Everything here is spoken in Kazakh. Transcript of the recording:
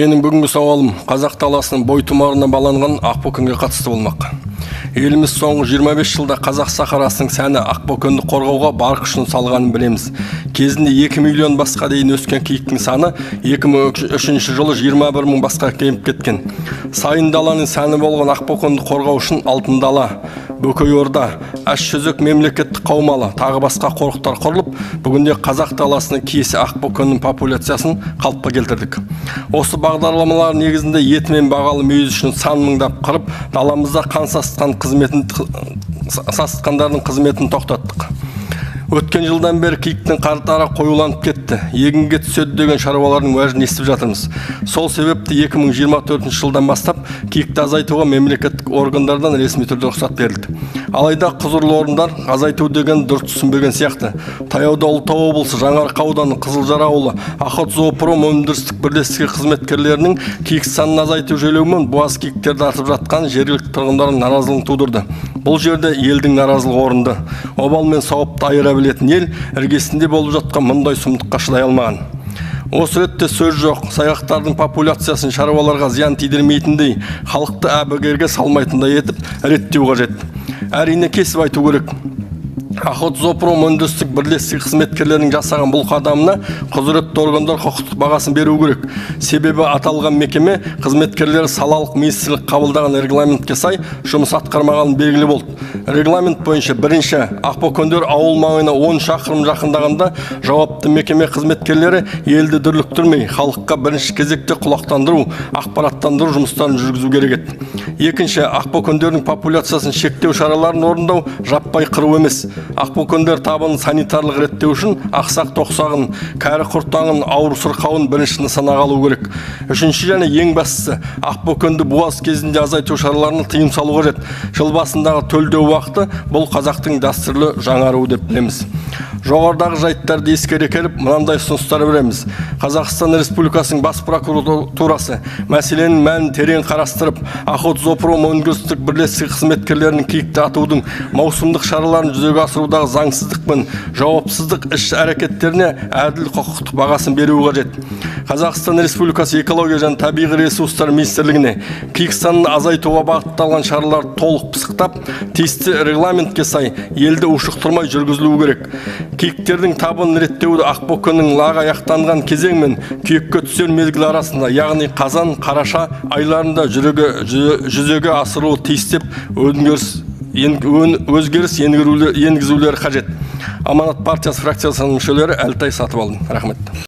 Менің бүгінгі сауалым қазақ даласының бойтұмарына баланған ақбөкенге қатысты болмақ. Еліміз соңғы 25 жылда қазақ сахарасының сәні ақбөкенді қорғауға бар күшін салғанын білеміз. Кезінде 2 миллион басқа дейін өскен киіктің саны 2003 жылы 21 мың басқа кеміп кеткен. Сайын даланың сәні болған ақбөкенді қорғау үшін Алтын дала, Бөкей орда, Ащы мемлекеттік қаумалы, тағы басқа қорықтар құрылып, бүгінде қазақ даласының киесі ақбөкеннің популяциясын қалыпқа келтірдік. Осы бағдарламалар негізінде еті мен бағалы мүйіз үшін сан мыңдап қырып, даламызда қан сасытқан қызметін сасытқандардың қызметін тоқтаттық. Өткен жылдан бері киіктің қатары қоюланып кетті. Егінге түседі деген шаруалардың уәжін естіп жатырмыз. Сол себепті 2024 жылдан бастап киікті азайтуға мемлекеттік органдардан ресми түрде рұқсат берілді. Алайда құзырлы орындар азайту деген дұрыс түсінбеген сияқты. Таяуда Ұлытау облысы Жаңаарқа ауданы Қызылжар ауылы Охотзоопром өндірістік бірлестігі қызметкерлерінің киік санын азайту желеуімен буаз киіктерді атып жатқан жергілікті тұрғындардың наразылығын тудырды. Бұл жерде елдің наразылығы орынды. Обал мен сауапты айыра білетін ел іргесінде болып жатқан мұндай сұмдыққа шыдай алмаған. Осы ретте сөз жоқ, сайғақтардың популяциясын шаруаларға зиян тидірмейтіндей, халықты әбігерге салмайтындай етіп реттеу қажет. Әрине, кесіп айту керек. Охотзоопром өндірістік бірлестігі қызметкерлерінің жасаған бұл қадамына құзыретті органдар құқықтық бағасын беру керек. Себебі аталған мекеме қызметкерлері салалық министрлік қабылдаған регламентке сай жұмыс атқармағаны белгілі болды. Регламент бойынша бірінші ақбөкендер ауыл маңына 10 шақырым жақындағанда жауапты мекеме қызметкерлері елді дүрліктірмей, халыққа бірінші кезекте құлақтандыру, ақпараттандыру жұмыстарын жүргізу керек еді. Екінші, ақбөкендердің популяциясын шектеу шараларын орындау жаппай қыру емес. Ақбөкендер табынын санитарлық реттеу үшін ақсақ тоқсағын, кәрі құртаңын, ауру сырқауын бірінші нысанаға алу керек. Үшінші және ең бастысы, ақбөкенді буаз кезінде азайту шараларына тыйым салу қажет. Жыл басындағы төлдеу уақыты бұл қазақтың дәстүрлі жаңаруы деп білеміз. Жоғарыдағы жайттарды ескере келіп, мынандай ұсыныстар береміз. Қазақстан Республикасының бас прокуратурасы мәселенің мәнін терең қарастырып, Охотзоопром өндірістік бірлестігі қызметкерлерінің киікті атудың маусымдық шараларын жүзеге асырудағы заңсыздық пен жауапсыздық іс әрекеттеріне әділ құқықтық бағасын беруі қажет. Қазақстан Республикасы Экология және табиғи ресурстар министрлігіне киік санын азайтуға бағытталған шараларды толық пысықтап, тиісті регламентке сай елді ушықтырмай жүргізілуі керек. Киіктердің табынын реттеуді ақбөкеннің лағы аяқтанған кезең мен күйекке түсер мезгіл арасында, яғни қазан, қараша айларында жүзеге асырылуы тиіс деп өзгеріс енгізулері қажет. Аманат партиясы фракциясының мүшелері Әлтай Сатыбалдин. Рахмет.